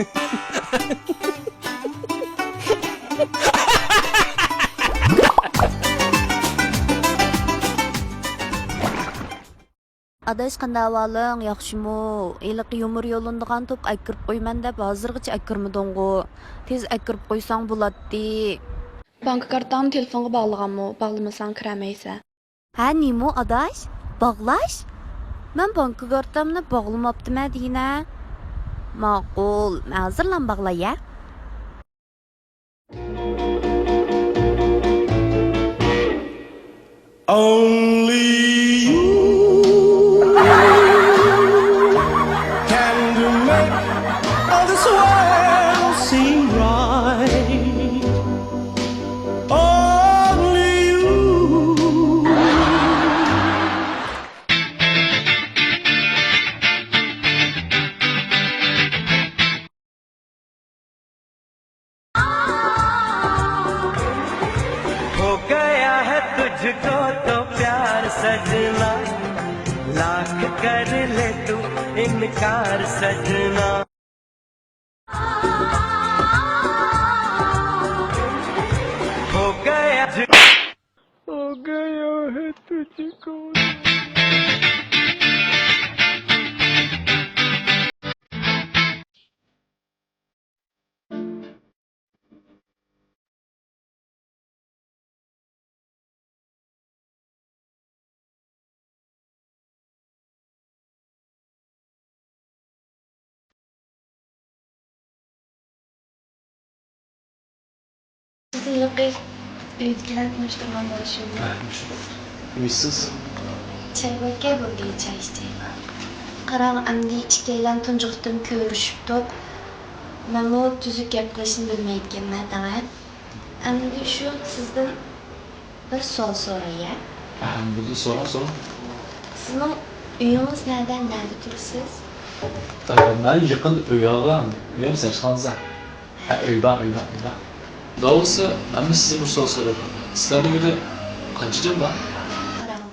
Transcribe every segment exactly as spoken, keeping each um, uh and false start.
ئاداش، قانداق ئەھۋالىڭ؟ ياخشىمۇ؟ ھېلىقى يۇمۇر يوللىنىدىغان توپقا ئەكىرىپ قويىمەن دەپ، ھازىرغىچە ئەكىرمىدىڭغۇ؟ تېز ئەكىرىپ قويساڭ بولاتتى. بانكا كارتاڭنى تېلېفونغا باغلىغانمۇ؟ باغلىمىساڭ كىرەلمەيسەن. ھە، نېمە ئاداش؟ باغلاش؟ مەن بانكا كارتامنى باغلىماپتىمەن دېگىنە. ماقۇل، مەن ھازىرلا باغلاي ھە. Only you can make all this world seem right. Only you. हो गया है तुझको तो प्यार सजना, लाख कर ले तू इनकार सजना। हो गया तुझ- हो गया है तुझको। سىزنى ھېلىقى ئۆيدىكىلەر تونۇشتۇرغان بولۇشى مۇمكىن. ئۇمىدسىز. چاي باركەن، بولدى، چاي ئىچەيلى. قاراڭ، ئەمدى ئىككىيلەن تۇنجى قېتىم كۆرۈشۈپتۇق. مەنمۇ تۈزۈك گەپ قىلىشنى بىلمەيدىكەنمەن دەڭە. ئەمدى شۇ سىزدىن بىر سوئال سوراي ھە؟ ھە، بولدى، سوراڭ، سوراڭ. سىزنىڭ ئۆيىڭىز نەدە، نەدە تۇرىسىز؟ ئە، مەن يېقىندا ئۆي ئالغان. ئۆيۈم سەرخانزا. ھە، ئۆي بار، ئۆي بار، ئۆي بار. داۋۇسى، ئەمدى سىزدىن بىر سوئال سوراي. سىلەرنىڭ ئۆيدە قانچە جان بار؟ قاراڭ،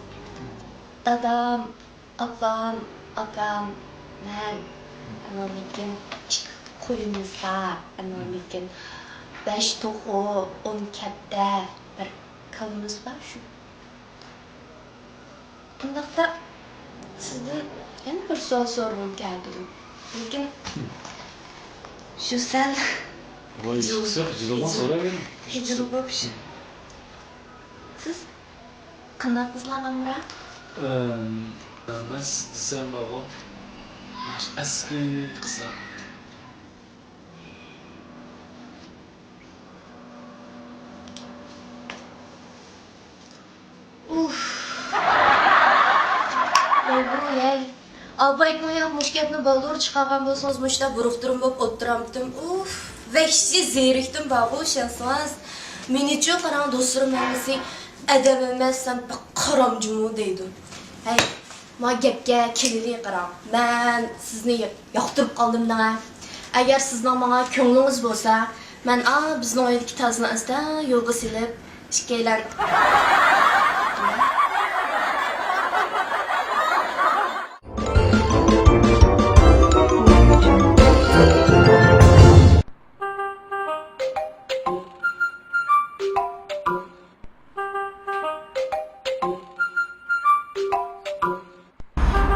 دادام، ئاپام، ئاكام، مەن، ئاندىن كېيىن ئىككى قويىمىز بار، ئاندىن كېيىن بەش توخۇ، ئون كەپتەر، بىر كالىمىز بار شۇ. ئۇنداقتا سىزدىن يەنە بىر سوئال سورىغۇم كەلدى. لېكىن شۇ سەل ۋاي، خىجىل-، سىز خىجىلغا خىجىل-، سوراۋېرىڭ. خىجىل بولۇپ شۇ. سىز قانداق قىزلارغا ئامراق؟ ئەم، مەن سىز دېسەم بارغۇ، ئەسكى قىزلار. ئۇف. ۋاي بۇ، ھەي. ئابايكىڭ ياق مۇشۇ گەپنى بالدۇر چىقارغان بولسىڭىز، مۇشۇنداق بۇرۇقتۇرۇم بولۇپ ئولتۇرامتىم. ئۇف. ۋەھشىي زېرىكتىم بارغۇ، ئىشەنسىڭىز. مېنىچۇ قاراڭ، دوستلىرىم ھەممىسى ئادەم ئەمەس، سەن بىر قارامجۇمۇ دەيدۇ. ھەي، ما گەپكە كېلىلى قاراڭ. مەن سىزنى ياقتۇرۇپ قالدىم دەڭە. ئەگەر سىزنىڭ ماڭا كۆڭلىڭىز بولسا، مەن ئا بىزنىڭ ئۆيدىكى تازىنى ئەستە يولغا سېلىپ، ئىككىيلەن.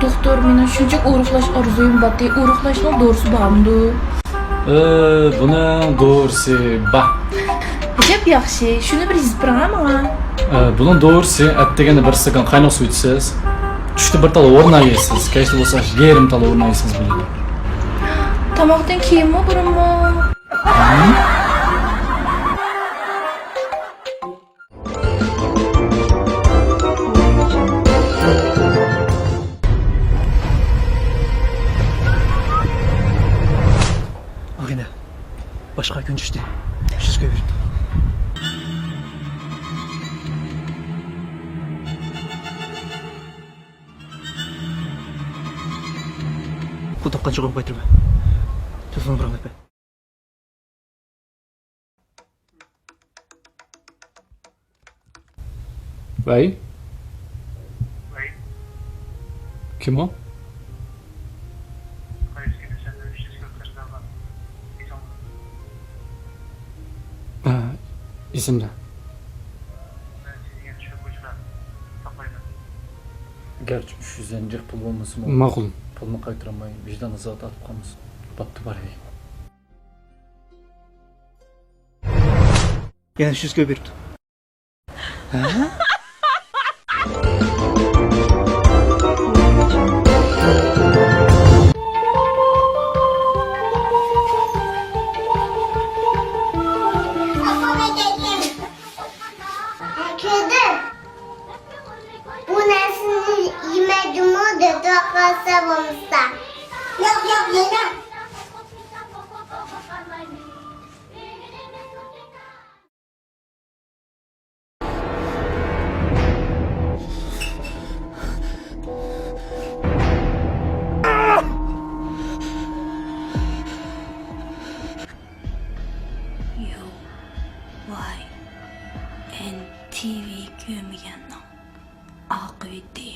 دوختۇر، مېنىڭ شۇنچىلىك ئورۇقلاش ئارزۇيۇم بارتى، ئورۇقلاشنىڭ دورىسى بارمىدۇ؟ ئى، بۇنىڭ دورىسى بار. ئەجەب ياخشى، شۇنى بىر يېزىپ بېرىڭە ماڭا. ئى، بۇنىڭ دورىسى، ئەتىگەندە بىر ئىستاكان قايناق سۇ ئىچىسىز. چۈشتە بىر تال ھورۇن يەيسىز، كەچتە بولسا يېرىم تال ھورۇن يەيسىز بولىدۇ. تاماقتىن كېيىنمۇ، بۇرۇنمۇ؟ ئاغىنە، باشقا كۈن چۈشتى. سىز كۆرۈپ. پۇل تاپقانچە قويۇپ قايتىرىمەن. تېلېفوننى بىراڭ ئەپە. ۋەي. ۋەي. كىم ئۇ؟ قايسى كۈنى سەندىن ئۈچ يۈز كىلو قەرز ئالغان؟ ئېسىمدە. گەرچە ئۈچ يۈز يەنجىق پۇل بولمىسىمۇ، ماقۇل. پۇلنى قايتۇرالماي، ۋىجدان ئازابى تارتىپ قالمىسۇن. بوپتۇ، باراي. يەنە ئۈچ يۈز كۆپ بېرىپتۇ. ھە؟ كۆردۈم. بۇ نەرسىنى يېمەيدىمۇ، دەپ قالسا بولمىسا. ياق، ياق، يەيمەن. يو ۋاي ئېن تى ۋى كۆرمىگەننىڭ ئاقىۋىتى.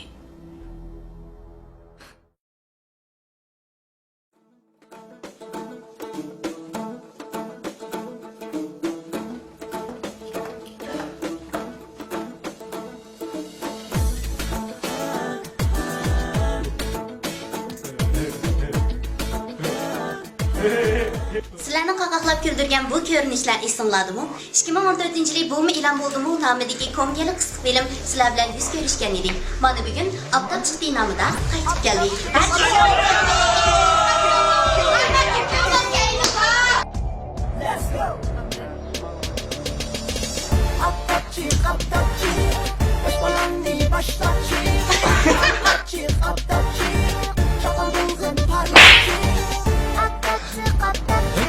سىلەرنى قاقاقلاپ كۈلدۈرگەن بۇ كۆرۈنۈشلەر ئېسىڭلاردىمۇ؟ ئىككى مىڭ ئون تۆتىنچى يىلى بۇمۇ ئېلان بولدىمۇ نامىدىكى كومېدىيەلىك قىسقا فىلىم سىلەر بىلەن يۈز كۆرۈشكەن ئىدى. مانا بۈگۈن ئاپتاپ چىقتى نامىدا قايتىپ كەلدى. ئاپتاپچى، ئاپتاپچى، باشقىلارنى باشلاپچى. ئاپتاپچى، ئاپتاپچى، چاققان بولغىن پارلاپچى. ئاپتاپچى، ئاپتاپچى.